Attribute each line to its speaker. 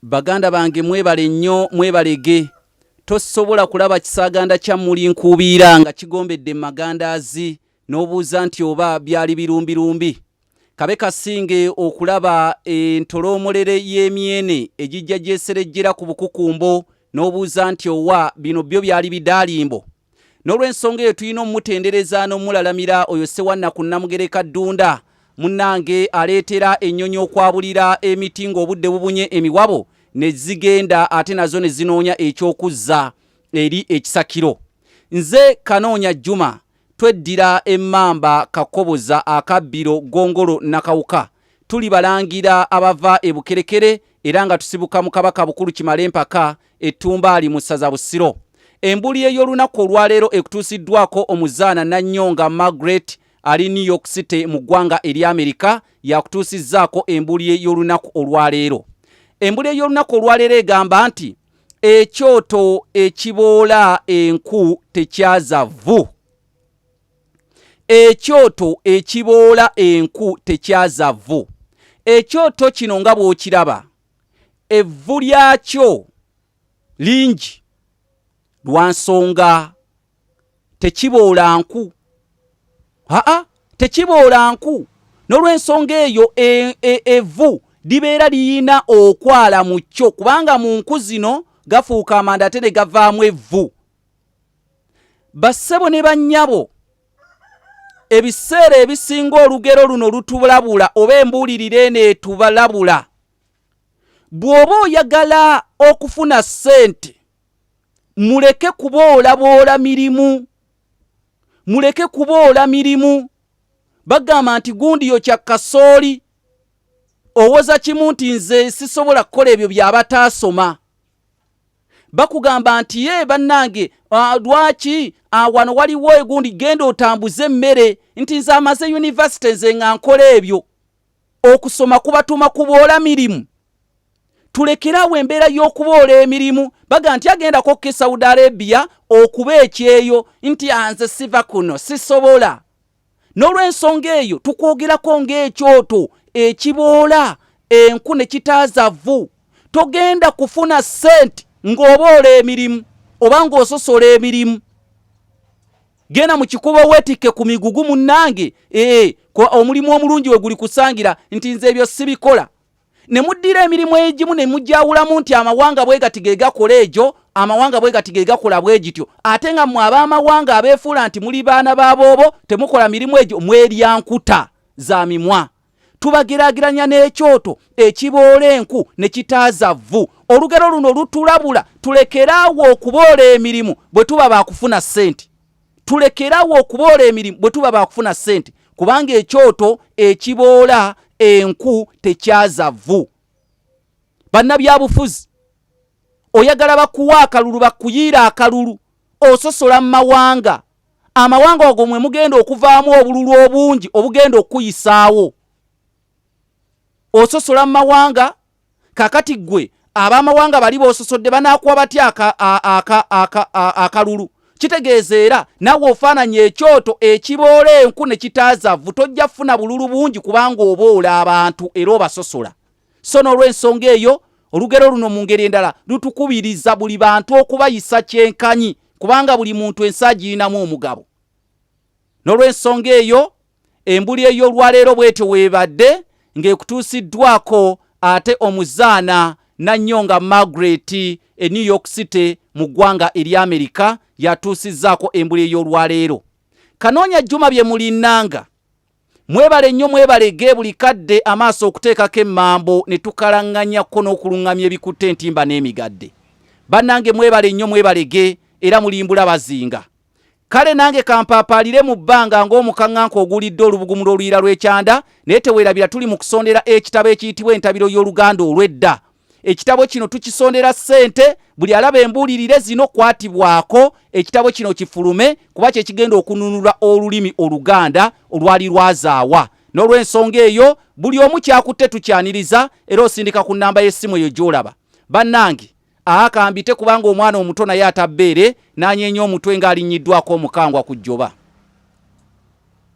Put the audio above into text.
Speaker 1: Baganda bange mwebale nnyo mwebalege. Tosobola kulaba kisaaganda kya Mmuli Nkuubiira nga kigombedde mu magandaazi n'obuuza nti oba byali birumbirumbi. Kabe kasinge okulaba entoloomolere y'emyene egijja gyeserejjera ku bukukumbo n'obuuza nti owa bino byo byali bidaalimbo. N'olw'ensonga eyo tulina omumutendereza n'omulalamira oyo Ssewannaku Nnamugereka Ddunda munnange aleetera ennyonyi okwabulira emiti ng'obudde bubunye emiwabo ne zigenda ate nazo ne zinoonya eky'okuzza eri ekisakiro. Nze Kanoonya Juma tweddira emmamba Kakoboza akabbiro Ggongolo Nakawuka. Tuli balangira abava e Bukerekere era nga tusibuka mu Kabaka Bukulu Kimalempaka Ettumbaali mu ssaza Busiro. Embuli ey'olunaku olwaleero ekutuusiddwako omuzaana Nannyonga Margaret ali New York City mu ggwanga erya Amerika yakutuusizzaako embuli y'olunaku olwaleero. Embuli ey'olunaku olwaleero egamba nti ekyoto ekiboola enku tekyaza vvu. Ekyoto ekiboola enku tekyaza vvu. Ekyoto kino nga bw'okiraba evvu lyakyo lingi lwa nsonga tekiboola nku aa tekiboola nku n'olw'ensonga eyo e, e, evvu libeera liyina okwala mu kyo kubanga mu nku zino gafuuka amanda ate ne gavaamu evvu bassebo ne bannyabo ebiseera ebisinga olugero luno lutulabula oba embuulirira eno etubalabula bw'oba oyagala okufuna ssente muleke kuboolaboola mirimu muleke kuboola mirimu bagamba nti gundi yo kya kasooli owoza kimu nti nze sisobola kukola ebyo byabataasoma bakugamba nti ye bannange lwaki wano waliwo egundi genda otambuze emmere nti nze amaze yunivasite nze nga nkola ebyo okusoma kubatuma kuboola mirimu tulekerawo embeera y'okuboola emirimu baga nti agendako ke saudi arabia okuba ekyeyo nti anze siva kuno sisobola n'olw'ensonga eyo tukwogerako ng'ekyoto ekiboola enku ne kitaaza vvu togenda kufuna ssente ng'oboola emirimu oba ng'ososola emirimu genda mu kikubo weetikke ku migugu munnange ee omulimu omulungi we guli kusangira nti nze ebyo sibikola ne muddira emirimu egimu ne mugyawulamu nti amawanga bwe gati ge gakola egyo amawanga bwe gati ge gakola bwe gityo ate nga mmwe ab'amawanga abeefuula nti muli baana ba boobo temukola mirimu egyo mwerya nkuta za mimwa tubageraageranya n'ekyoto ekiboola enku ne kitaaza vvu olugero luno lutulabula tulekeraawo okuboola emirimu bwe tuba baakufuna ssente tulekerawo okuboola emirimu bwe tuba bakufuna ssente kubanga ekyoto ekiboola enku tekyaza vvu bannabyabufuzi oyagala bakuwa akalulu bakuyiira akalulu ososola mu mawanga amawanga ago mwe mugenda okuvaamu obululu obungi obugenda okukuyisaawo ososola mu mawanga Kakati ggwe ab'amawanga bali b'ososodde banaakuwa batya akalulu? Kitegeeza era naawe ofaananya ekyoto ekiboola enku ne kitaaza vvu, tojja kufuna bululu bungi kubanga oboola abantu era obasosola. So n'olw'ensonga eyo olugero luno mu ngeri endala lutukubiriza buli bantu okubayisa kyenkanyi kubanga buli muntu ensi agirinamu omugabo. N'olw'ensonga eyo embuli ey'olwaleero bwetyo weebadde ng'ekutuusiddwako ate omuzaana Nanyonga Margaret e New York City mu ggwanga erya Amerika yatuusizzaako embuli ey'olwaleero. Kanoonya Juma bye mulinnanga. Mwebale nnyo mwebalege buli kadde amaaso okuteekako emmambo ne tukalaŋŋanyako n'okuluŋŋamya ebikutte entimba n'emigadde. Bannange mwebale nnyo mwebalege era mulimbula bazinga. Kale nange kampaapaalire mu bbanga ng'omukaŋŋanka ogulidde olubugumu lw'oluyiira lw'ekyanda, naye teweerabira tuli mu kusondera ekitabo ekiyitibwa Entabiro y'Oluganda Olw'edda. Ekitabo kino tukisondera ssente, buli alaba embuulirire zino kwatibwako ekitabo kino kifulume kuba kye kigenda okununula olulimi Oluganda olwali lwazaawa. N'olw'ensonga eyo buli omu ky'akutte tukyaniriza era osindika ku nnamba y'essimu eyo gy'olaba. Bannange Aa kambite kubanga omwana omuto naye atabbeere n'anyeenya omutwe ng'alinnyiddwako omukangwa ku jjoba.